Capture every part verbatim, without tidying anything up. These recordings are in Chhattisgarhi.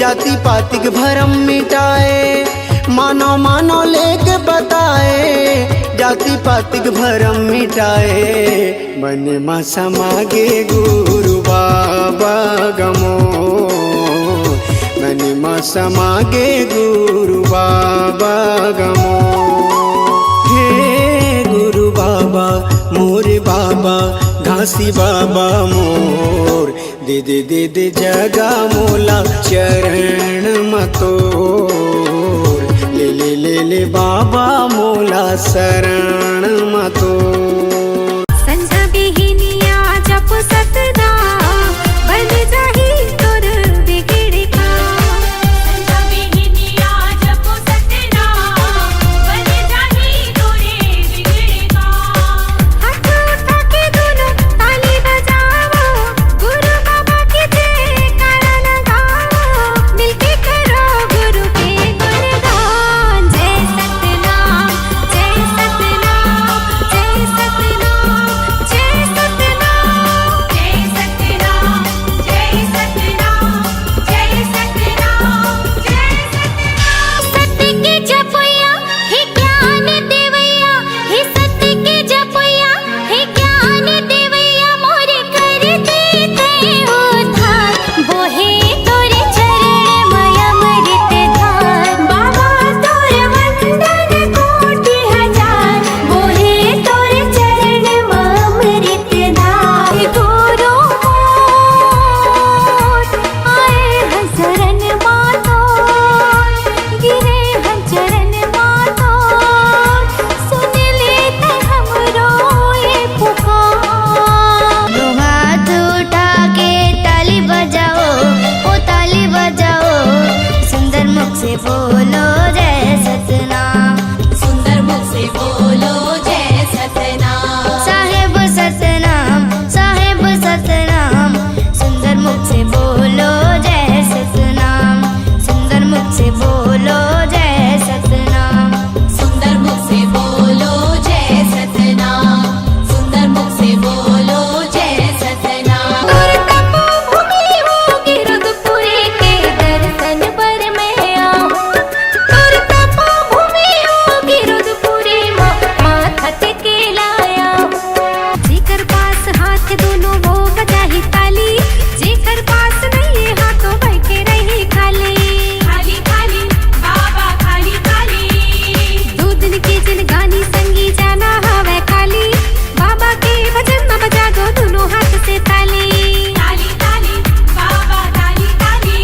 जाति पातिक भरम मिटाए, मानो मानो लेके बताए, जाति पातिक भरम मिटाए। मन मा समागे गुरु बाबा गमो, मन मा समागे गुरु बाबा गमो। हे गुरु बाबा, मोरे बाबा, घासी बाबा मोर, दे दे दे दे जगा मोला चरण म तोर, ले ले ले ले बाबा मोला शरण म तोर। संझा बिहनिया जप सतनाम, बन जाही तोर बिगड़े काम। संझा बिहनिया जप सतनाम, बन जाही तोरे बिगड़े काम। हाथ उठा के दोनों ताली बजाओ, गुरु बाबा के जयकारा लगाओ, मिलके करो गुरु के गुणगान। जय सतनाम, जय सतनाम, जय सतनाम, जय सतनाम, जय सतनाम, जय सतनाम, जय सतनाम, जय सतनाम। सत्य के जपया हे ज्ञान देवैया, हे सत्य के जपया हे ज्ञान देवैया, मोरे कर दे तैं उद्धार। बोहे तोरे चरण म अमृत धार। बाबा तोर वंदन कोटि हजार, बोहे तोरे चरण म अमृत धार। गुरु मोर आए हैं शरण मा तोर, गिरे हैं चरण मा तोर, सुन ले तैं हमरो ये पुकार। दो हाथ उठा के ताली बजाओ, ओ ताली बजाओ, सुंदर मुख से बोलो जय सतनाम। सुंदर मुख से बोलो जय सतनाम। साहेब सतनाम, साहेब सतनाम, सुंदर मुख से बोलो जय सतनाम। सुंदर मुख से बोलो जय सतनाम। सुंदर मुख से बोलो जय सतनाम। सुंदर मुख से बोलो जय सतनाम। तोर तपोभूमि होगे रुद्रपुरी के दर्शन बर मैं आऊं। तोर तपोभूमि होगे रुद्रपुरी मा, माथा टेके ला आऊं। जेकर पास हाथ दोनों वो बजाही ताली, जेकर पास नहीं हाथ तो बैठे रही खाली। खाली, खाली, बाबा खाली, खाली। दो दिन के जिनगानी संगी जाना हवै खाली, बाबा के भजन म बजा दो दोनों हाथ से ताली। ताली, ताली, बाबा ताली, ताली।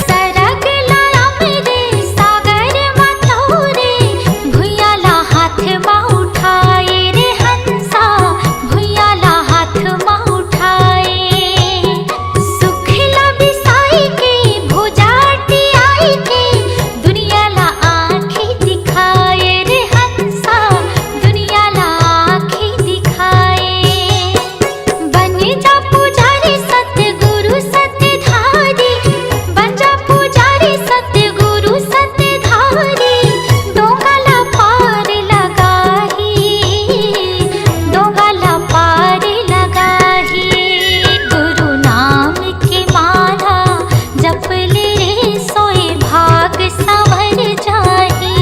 सरग ला अमृत सागर म तोरे, भुइयां ला हाथ म उठाए रे हंसा, भुइयां ला हाथ म उठाए। सुख ला बिसाई के, भुजा टियाई के, दुनिया ला आँखी दिखाए रे हंसा, दुनिया ला आँखी दिखाए। बन जा पुजारी सतगुरु सतधारी, बन जा पुजारी सतगुरु सतधारी, डोंगा ला पार लगाही, डोंगा ला पार लगाही। गुरु नाम के माला जप ले रे, सोए भाग संवर जाही।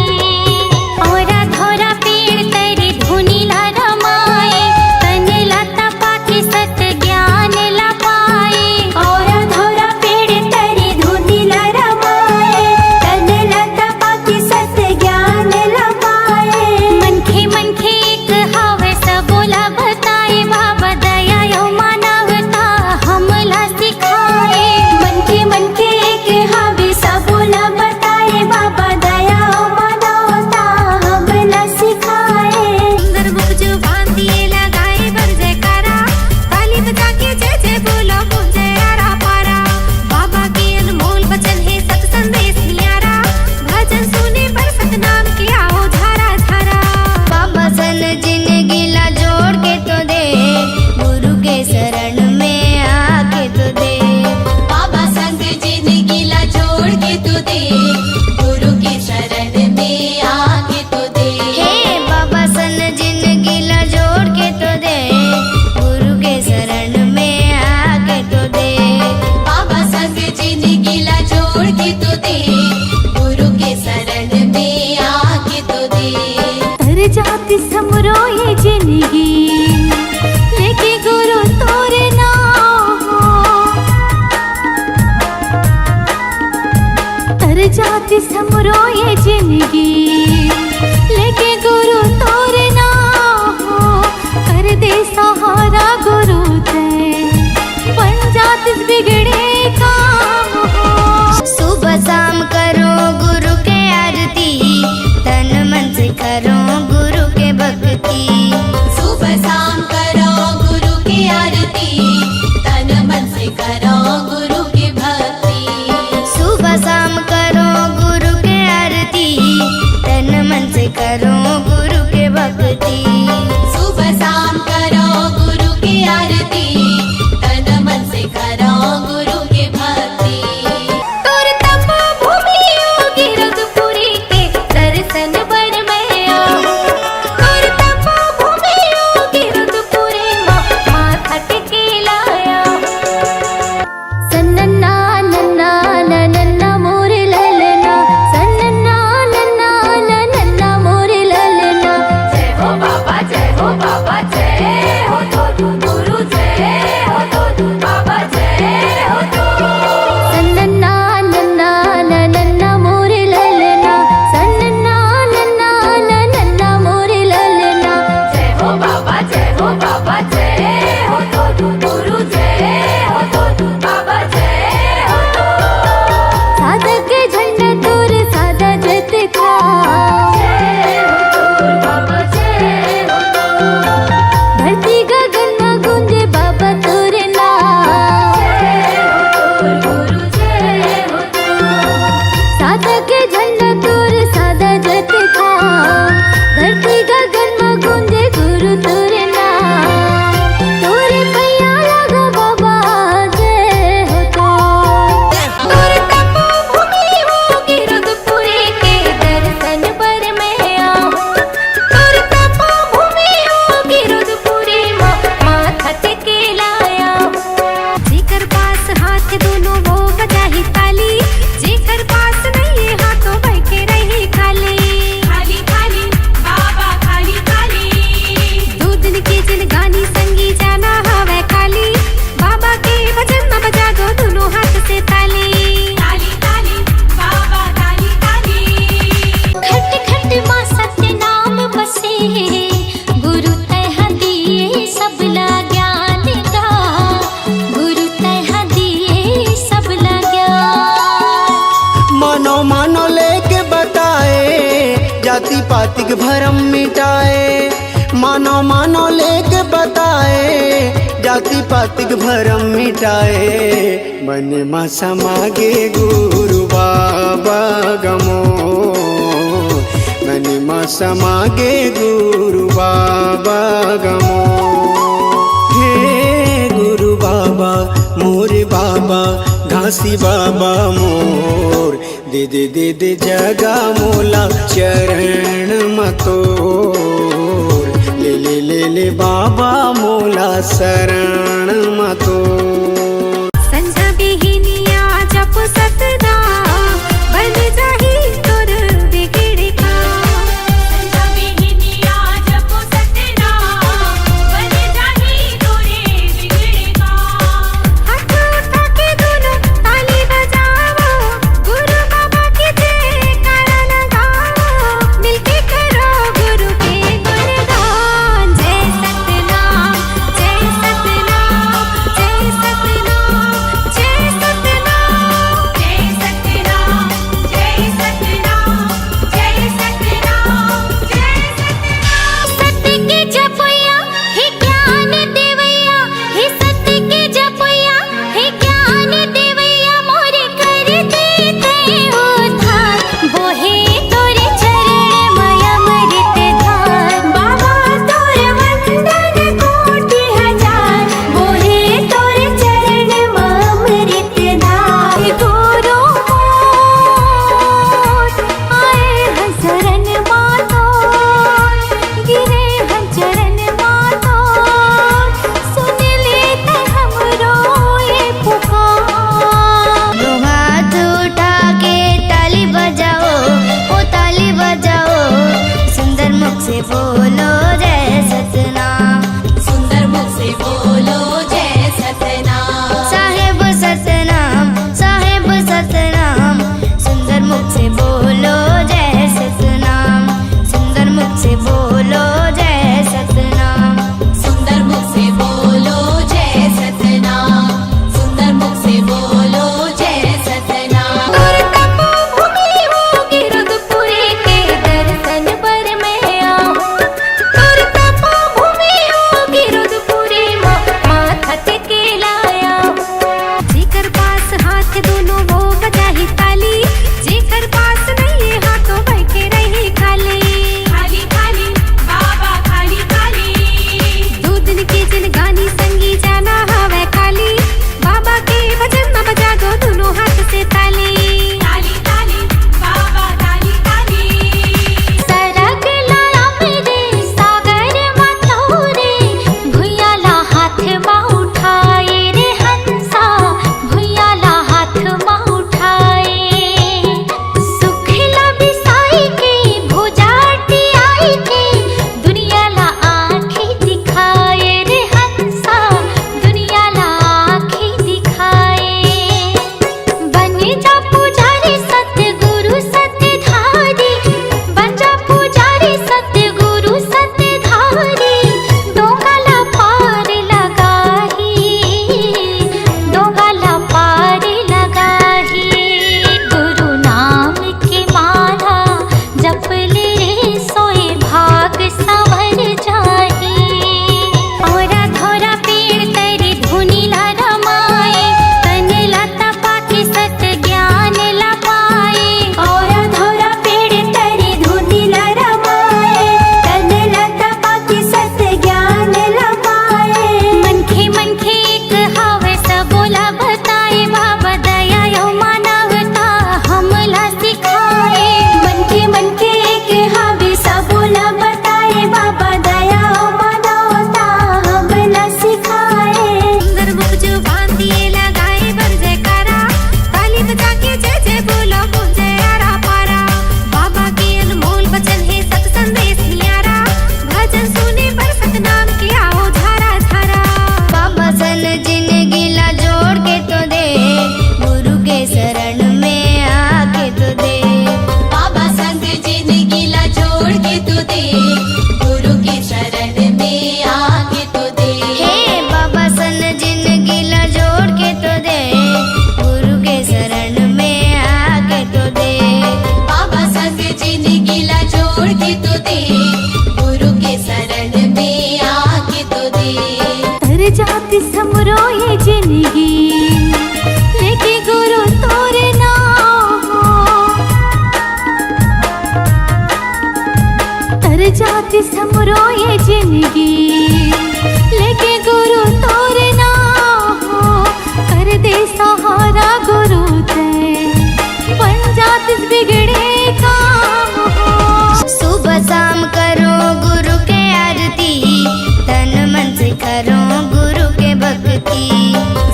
औरा धौरा पेड़ तरे धुनी ला रमाए, तन ला तपा के सत ज्ञान ला पाए। औरा धौरा पेड़ तरे धुनी ला रमाए, तन ला तपा के सत ज्ञान ला पाए। मनखे मनखे एक हावय, सबो ला बताए, बाबा दया अउ मानवता हमला सिखाए। मनखे मनखे एक हावय, सबो ला बताए, बाबा दया अउ मानवता हमला सिखाए। सुंदर मुख जुबान दिए लगाए बर जयकारा, ताली बजा के जय जय बोलो गूंजे आरा पारा। बाबा के अनमोल वचन हे सत संदेश नियारा, भजन सुने बर सतनाम के आओ झारा झारा। बाबा सन जिंदगी ला जोड़ के तो दे, गुरु के शरण में आके तो दे। बाबा संग जिंदगी ला जोड़ के तो दे, गुरु के शरण में आके तो दे। हे बाबा सन जिंदगी ला जोड़ के तो दे, गुरु के शरण में आके तो दे। बाबा संग जिंदगी ला जोड़ जातिस हमरो ये जिनगी, लेके गुरु तोर नाम हो, कर दे सहारा गुरु तैं, बन जातिस बिगड़े काम हो। सुबह शाम करो गुरु के आरती, तन मन से करो गुरु के भक्ति। सुबह शाम करो गुरु के आरती, तन मन से करो गुरु के भक्ति। सुबह शाम करो गुरु के आरती, तन मन से करो गुरु के भक्ति। सुबह शाम करो गुरु के आरती, तन मन से करो गुरु के भक्ति। तोर तपो भूमि ओ गिरदपुरी के दर्शन बर मैं आऊं। तोर तपो भूमि ओ गिरदपुरी मा, माथा टेके लाया। सन्नन्ना नन्ना नन्ना मोर ललना, सन्नन्ना नन्ना नन्ना मोर ललना। जय हो बाबा, जय हो बाबा, जय हो तो गुरु, जय हो तो बाबा, जय हो तो। सन्नन्ना नन्ना नन्ना मोर ललना, सन्नन्ना नन्ना नन्ना मोर ललना। जय हो बाबा, जय हो बाबा, जय हो तो गुरु, जय हो तो बाबा, जय हो तो। सादा के झंडा तोर सादा जतका। जय हो तो बाबा, जय हो तो। धरती गगन म गूंजे बाबा तोर नाम। जय हो तो गुरु, जय हो तो। सादा के झंडा तोर सादा जतका। धरती गगन म गूंजे गुरु तोर नाम। तोरे पैया लागो बाबा जय हो तो। तोर तपो भूमि ओ गिरदपुरी के दर्शन बर मैं आऊं। तोर तपो भूमि ओ गिरदपुरी मा, माथा टेके लाया। जेकर पास हाथ दोनों वो बजाही ताली, जेकर पास नहीं हाथ तो बैठे रही खाली। खाली, खाली, बाबा खाली, खाली। दो दिन के जिनगानी संगी जाना हवै खाली। बाबा के भजन म बजा दो दोनों हाथ से ताली। ताली, ताली, बाबा ताली, ताली। खट खट मा सत्य नाम बसे, गुरु तैं दिए सबला ज्ञान गा, गुरु तैं दिए सबला ज्ञान। मानो मानो लेके बताए, जाति पाति के भरम मिटाए। मानो मानो लेके बताए, जाति पाति के भरम मिटाए। मन मा समा गे गुरु बाबा गा मोर, मन मा समा गे गुरु बाबा गा मोर। हे गुरु बाबा, मोर बाबा, घासी बाबा मोर, दे दे दे दे जगा मोला चरण म तोर, ले ले ले ले बाबा मोला शरण म तोर। संझा बिहिनिया जप सतनाम, बन जाही तोर बिगड़े काम। संझा बिहिनिया जप सतनाम, बन जाही तोरे बिगड़े काम। हाथ उठा के दोनों ताली बजाओ, गुरु बाबा के जयकारा लगाओ, मिलके करो गुरु के गुणगान। जय सतनाम, जय सतनाम, जय सतनाम। गुरु के शरण में आके तो दे। हे बाबा, सन जिंदगी ला जोड़ के तो दे, गुरु के शरण में आके तो दे। बाबा संग जिंदगी ला जोड़ के तो दे, गुरु के शरण में आके तो दे। तर जातिस हमरो ये जिंदगी, लेके गुरु तोरे नाम हो। तर जातिस हमरो ये जिंदगी, लेके गुरु तोरे नाम हो। कर दे सहारा गुरु तैं, बन जातिस बिगड़े काम हो। सुबह शाम करो गुरु के आरती, तन मन से करो गुरु के भक्ति।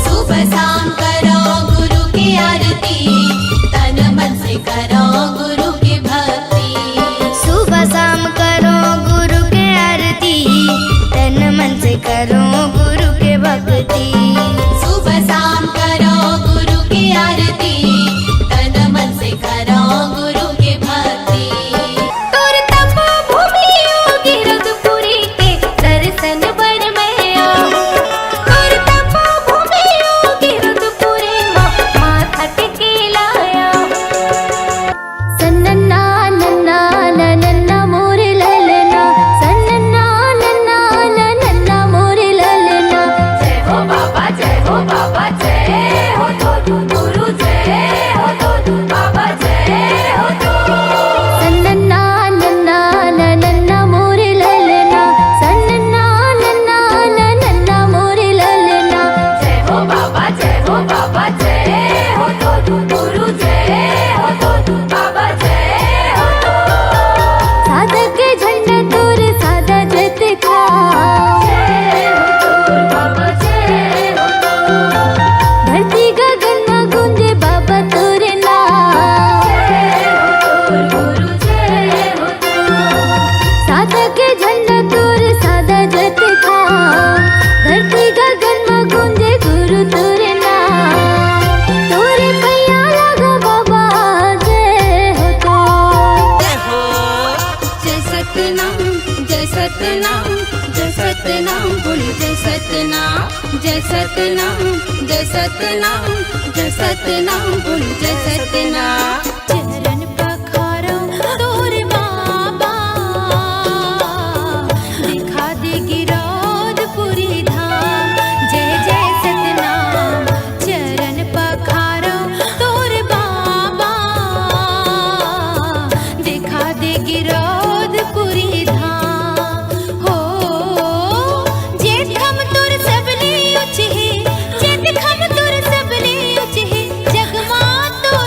सुबह शाम करो गुरु की आरती, तन मन से करो गुरु की भक्ति। सुबह शाम करो गुरु के आरती, तन मन से करो गुरु के भक्ति। सुबह शाम करो गुरु की आरती, तन मन से करो गुरु की भक्ति। तोर तपो भूमि ओ गिरदपुरी के दर्शन बर मैं आऊं। तोर तपो भूमि ओ गिरदपुरी मा माथा टेके ला आऊं। सन्नन्ना नन्ना नन्ना मोरे ललना, सन्नन्ना नन्ना नन्ना मोरे ललना। जय हो बाबा, जय हो बाबा, जय हो तो गुरु, जय हो तो बाबा, जय हो तो। सन्नन्ना नन्ना नन्ना मोरे ललना, सन्नन्ना नन्ना नन्ना मोरे ललना। जय हो बाबा, जय हो बाबा, जय हो तो गुरु, जय हो तो बाबा, जय हो तो। साधक झंडा तोर सादा जत खा। जय हो तो बाबा, जय हो तो। धरती गगन में गूंजे बाबा तोर नाम। जय हो तो गुरु, जय हो तो। सादा के झंडा तोर सादा जत खा। धरती गगन में गूंजे गुरु तोर नाम। तोरे पैया लागो बाबा, जय हो तो। जय हो। जय सतनाम, जय सतनाम, जय सतनाम, बोल जय सतनाम, जय सतनाम, जय सतनाम, जय सतनाम, बोल जय सतनाम। चरण पखारो तोर बाबा, दिखा दे गिरौदपुरी धाम। जय जय सतनाम। चरण पखारो तोर बाबा, दिखा दे गिरौदपुरी धाम। हो, जेठम तोर सबले ऊंच हे, जेठम तोर सबले ऊंच हे, जगमा तोर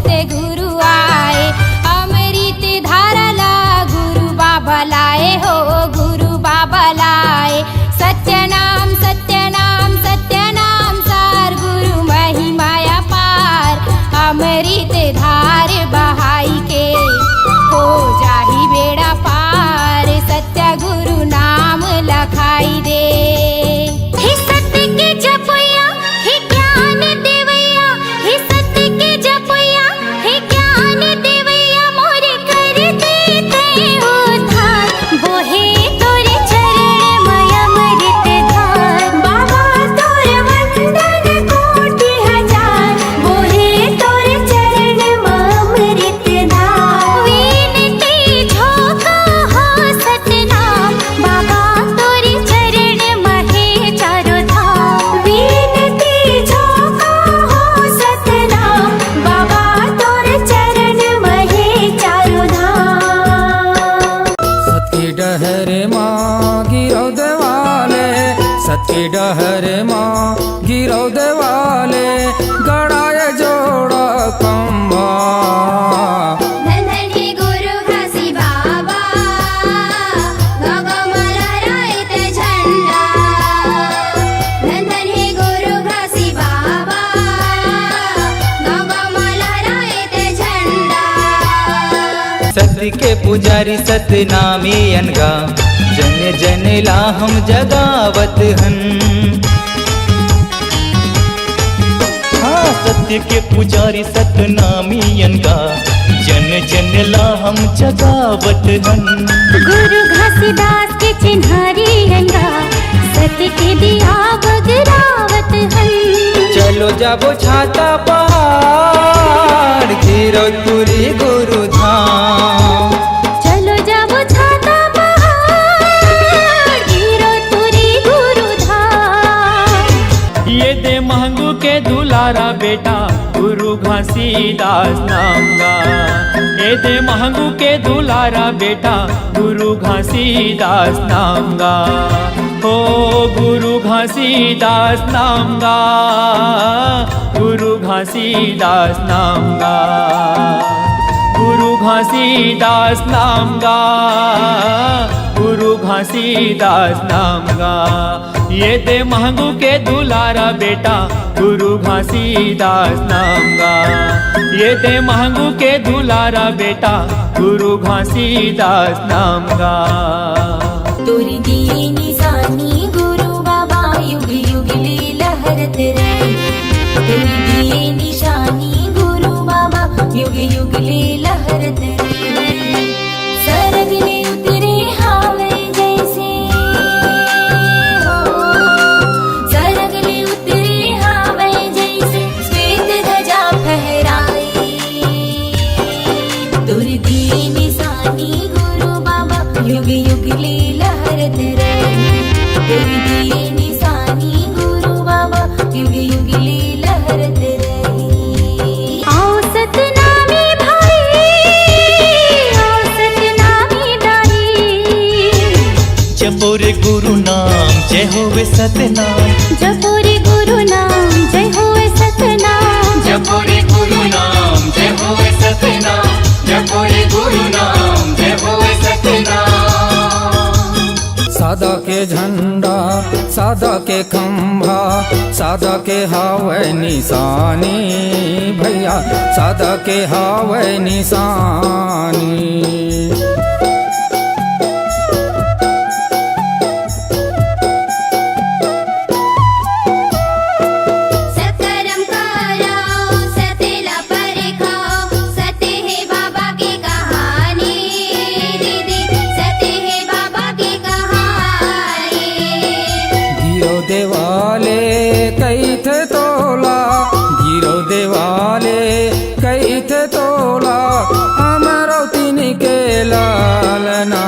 ते गुरु आए, अमृत धारा ला गुरु बाबा लाए हो, गुरु बाबा लाए। सत्य नाम, सत्य नाम, सत्य नाम सार, गुरु महिमा अपार। अमृत धार बहाई के हो जाही बेड़ा पार, सत्य गुरु नाम लखाई दे। हे सत्य के जपया, हे ज्ञान देवैया, हे सत्य के जपया, हे ज्ञान देवैया, मोरे कर दे तैं उद्धार। बोहे तोरे चरण म अमृत धार, बाबा तोर वंदन कोटि हजार। बोहे तोरे चरण म अमृत धार, विनती झोंका हो सतनाम, बाबा तोरे चरण म हे चारों धाम। विनती झोंका हो सतनाम, बाबा तोरे चरण म हे चारों धाम। सत के डहर मा गिरौदे वाले, सत के डहर मा गिरौदे वाले, गड़ाए जोड़ा खंभा। धन धन हे गुरु घासी बाबा, गाँव गाँव म लहराए ते झंडा। धन धन हे गुरु घासी बाबा, गाँव गाँव म लहराए ते झंडा। सत्य के पुजारी सतनामी अनगा, जन जन ला हम जगावत हन। हाँ, सत्य के पुजारी सतनामी अनगा, जन जन ला हम जगावत हन। गुरु घासीदास के चिन्हारी अनगा, सत्य के दिया बगरावत हन। चलो जाबो छाता पहाड़, गिरौदपुरी गुरु धाम। चलो जाबो छाता पहाड़, गिरौदपुरी गुरु धाम। ये दे महंगू के दुलारा बेटा, गुरु घासीदास नाम गा। ये दे महंगू के दुलारा बेटा, गुरु घासीदास नाम गा। हो गुरु घासीदास नाम गा, गुरु घासीदास नाम गा, गुरु घासीदास नाम गा, गुरु घासीदास नाम गा। ये दे महंगू के दुलारा बेटा, गुरु घासीदास नाम गा। ये दे महंगू के दुलारा बेटा, गुरु घासीदास नाम गा। तोरी दिए निशानी गुरु बाबा, युग युग ले लहरत रहे। तोरी दिए निशानी गुरु बाबा, युग युग ले लहरत रहे। सरग ले उतरे हावय जैसे हो, सरग ले उतरे हावय जैसे, श्वेत ध्वजा फहराई। तोर दिए निशानी गुरु बाबा, युग युग ले लहरत रहे। तोर दिए निशानी गुरु बाबा, युग युग ले लहरत रहे। आओ सतनामी भाई, आओ सतनामी दाई। जपो रे गुरु नाम, जय होवे सतनाम। जपो रे गुरु नाम, जय होवे सतनाम। जपो रे गुरु नाम, जय होवे सतनाम। जपो रे गुरु नाम, जय होवे सतनाम। सादा के झंडा, सादा के खंभा, सादा के हावय निशानी भैया, सादा के हावय निशानी। सत्करम करो, सत्य ला परखो, सत्य हे बाबा के कहानी। दीदी, सत्य हे बाबा के कहानी। गिरो देवाले कहिथे तोला, गिरो देवाले कहिथे तोला, अमरौतिन के लालना।